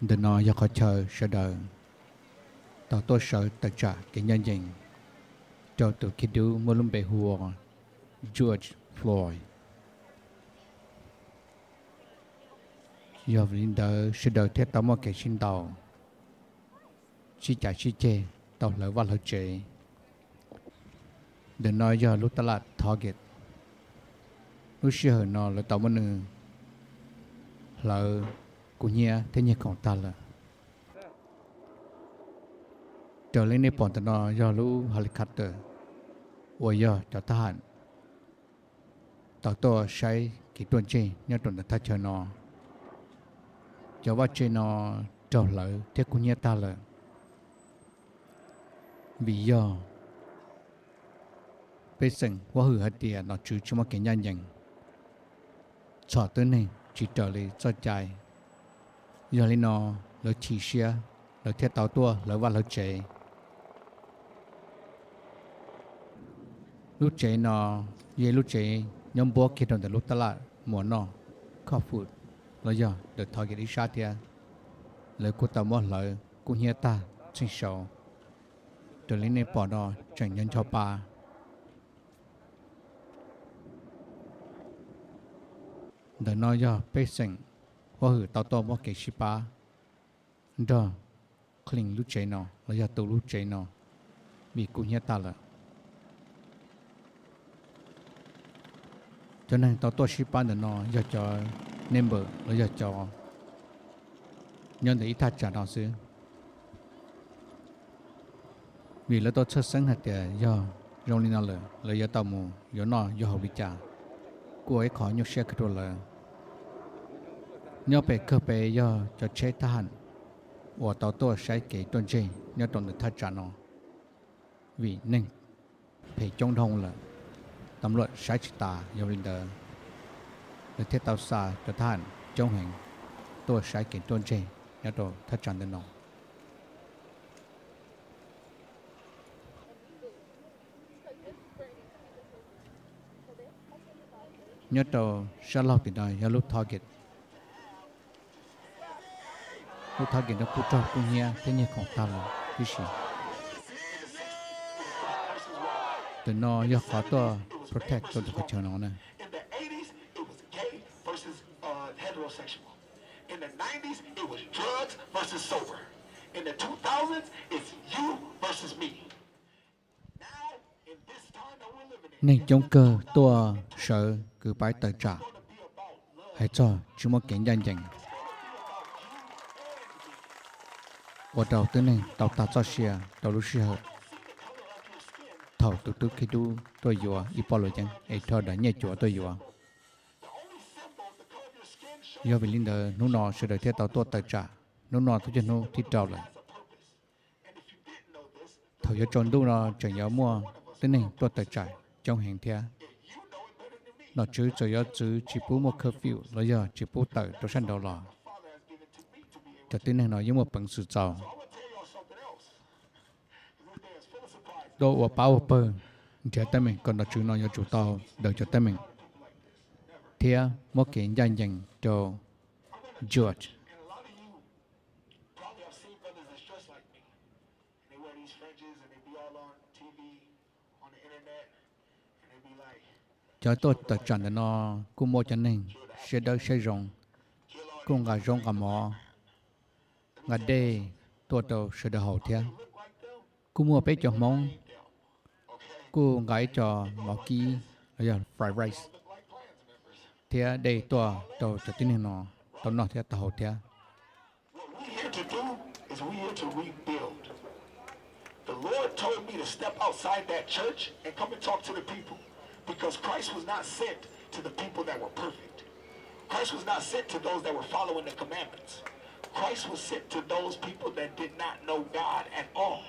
Ntawm no yog qhov chaw sawv daws tau tuaj sawv tawm tsam kev ncaj ncees rau tus khib dub muaj lub npe hu ua George Floyd. Yog vim li ntawd sawv daws thiaj tau muaj kev sib ntaus, sib cav sib ceg, tau hlawv vaj hlawv tsev. Ntawm no yog lub tab laj Target. Lub sij hawm no lawv tau muab nws hlawv kub hnyiab thiab nyiag khoom tag lawm. Raws li nej pom ntawm no yog lub helicopter uas yog cov thab ham tau tuaj saib kev ruaj ntseg nyob rau ntawm thaj chaw no. Cov vaj tse no raug hlawv thiab kub hnyiab tag lawm, vim yog pej xeem huab hwm hais tias nom tswv tsis muaj kev ncaj ncees, txhom tib neeg tsis raws li txoj cai. Yog li no lawv chim siab, lawv thiaj tau tuaj hlawv vaj hlawv tsev. Lub tsev no yog ib lub tsev nyob npuab kiag rau ntawm lub tab laj muas noj Koj Fwm los yog ntawm Target ib sab thiab. Lawv kuj tau muab hlawv kub hnyiab tag txheej saud. Raws li nej pom no tseem nyob ncho pa. Ntawm no yog pej xeem huab hwm tau tuaj muab kev sib pab nrog clean lub tsev no los yog tu lub tsev no vim kub hnyiab tag lawm. Cov neeg tau tuaj sib pab ntawm no yog cov neighbor los yog cov nyob ntawm ib thaj tsam no xwb. Vim lawv tau txhawj xeeb hais tias yog zoo li no lawm lawv yuav tau mus yuav noj yuav haus li cas, kuj ua ib qho nyuaj siab kawg rau lawv. Nyob pem kawg pem yog cov tsheb thab ham uas tau tuaj saib kev ruaj ntseg nyob rau ntawm thaj tsam no, vim neeg phem coob dhau lawm, tam luam saib tsis tas, yog li ntawd lawv thiaj tau xa cov thab ham coob heev tuaj saib kev ruaj ntseg nyob rau thaj tsam ntawm no. Nyob rau sab laug tim no yog lub Target. Lub Target no kuj raug kub hnyiab thiab nyiag khoom tag lawm tib si. Ntawm no yog qhov tuaj protect rau ntawm qhov chaw no na. Neeg coob kawg tuaj sawv kwv paib tawm tsam hais txog tsis muaj kev ncaj ncees, ua rau tib neeg tau tag txoj sia rau lub sij hawm thaum tus tub khib dub tuaj yuav ib pob luam yeeb es rho daim nyiaj cuav tuaj yuav. Yog vim li ntawd hnub no sawv daws thiaj tau tuaj tawm tsam. Hnub no twb yog hnub thib rau lawm. Thaum yuav tsaus ntuj no tseem yuav muaj tib neeg tuaj tawm tsam coob heev thiab. Nom tswv txawm yuav txwv tsis pub muaj curfew los yog tsis pub tawm rau sab nraud los, cov tib neeg no yeej muaj peev xwm txaus. Tuaj ua pab ua pawg nrhiav teeb meem kom nom tswv no yuav tsum tau daws cov teeb meem thiab muab kev ncaj ncees rau George. Cov tuaj tawm tsam ntawm no kuj muaj cov neeg siab dawb siab zoo, kuj nqa zaub nqa mov, nqa dej tuaj rau sawv daws haus thiab. Kuj muaj peb cov Hmoob kuj nqa ib co mov kib los yog fried rice thiab dej tuaj rau cov tib neeg no tau noj thiab tau haus thiab. What we're here to do is we're here to rebuild. The Lord told me to step outside that church and come and talk to the people because Christ was not sent to the people that were perfect. Christ was not sent to those that were following the commandments. Christ was sent to those people that did not know God at all.